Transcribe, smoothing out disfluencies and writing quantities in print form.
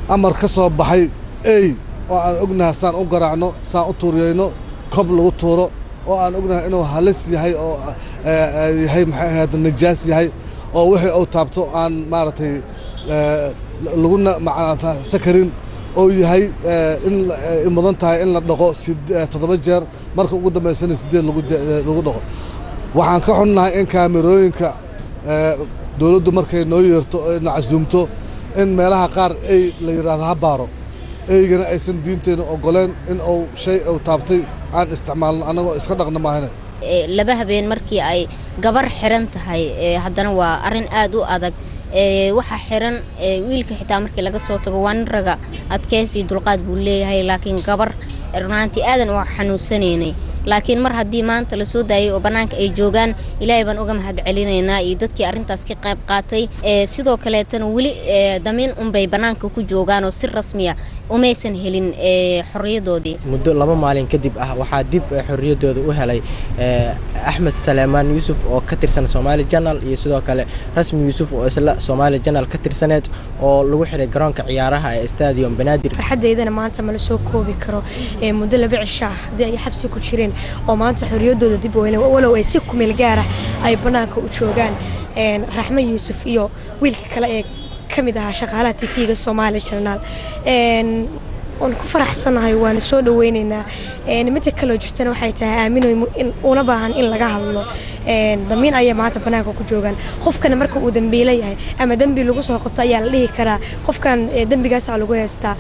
Amar ka soo baxay ey oo aan ognahay saan u garaacno, saan u tuuriyeyno, kob lagu tuuro oo aan ognahay inuu halis yahay oo yahay, maxay ahayd, najaas yahay oo wixii uu taabto aan maaragtay laguna sakarin oo yahay in mudan tahay in la dhaqo 7 jeer, marka ugu dambaysana 8 lagu dhaqo. Waxaan ka xunnahay in kaamirooyinka dowladdu markay noo yeerto oo na casuumto in meelaha qaar ey la yidhaahdo ha baaro, eygana aysan diinteena ogoleen in uu shay uu taabtay aan isticmaalno annagoo iska dhaqna maahane. 2 habeen markii ay gabar xiran tahay, haddana waa arrin aad u adag. Waxaa xiran wiilka xitaa markii laga soo tago waa nin raga, adkeysi iyo dulqaad buu leeyahay, laakiin gabar runaantii aadan u xanuunsanaynay. Laakiin mar haddii maanta lasoo daayay oo bannaanka ay joogaan, Ilaahay baan uga mahad celinaynaa iyo dadkii arrintaas ka qayb qaatay. Sidoo kaleetana weli damiin unbay bannaanka ku joogaan oo si rasmiya umaysan helin xorriyadoodii. Muddo 2 maalin kadib ah waxaa dib xorriyaddooda u helay Axmed Saleemaan Yuusuf oo ka tirsan Somali Channel iyo sidoo kale Rasmi Yuusuf oo isla Somali Channel ka tirsaneed oo lagu xiray garoonka ciyaaraha ee Stadium Banaadir. Farxadeydana maanta ma la soo koobi karo. Muddo 2 cisho ah haddii ay xabsi ku jireen oo maanta xorriyaddooda dib u heleen, walow ay si kumeel gaar ah ay bannaanka u joogaan, Raxmo Yuusuf iyo wiilka kale ee ka mid ahaa shaqaalaha TV-ga Somali Channel, waan ku faraxsanahay, waana soo dhaweyneynaa. Midda kaloo jirtana waxay tahay, aaminoy, in una baahan in laga hadlo, damiin ayay maanta banaanka ku joogaan. Qofkana marka uu dambiilo yahay ama dembi lagu soo qabto ayaa la dhihi karaa qofkan dembigaasaa lagu haystaa.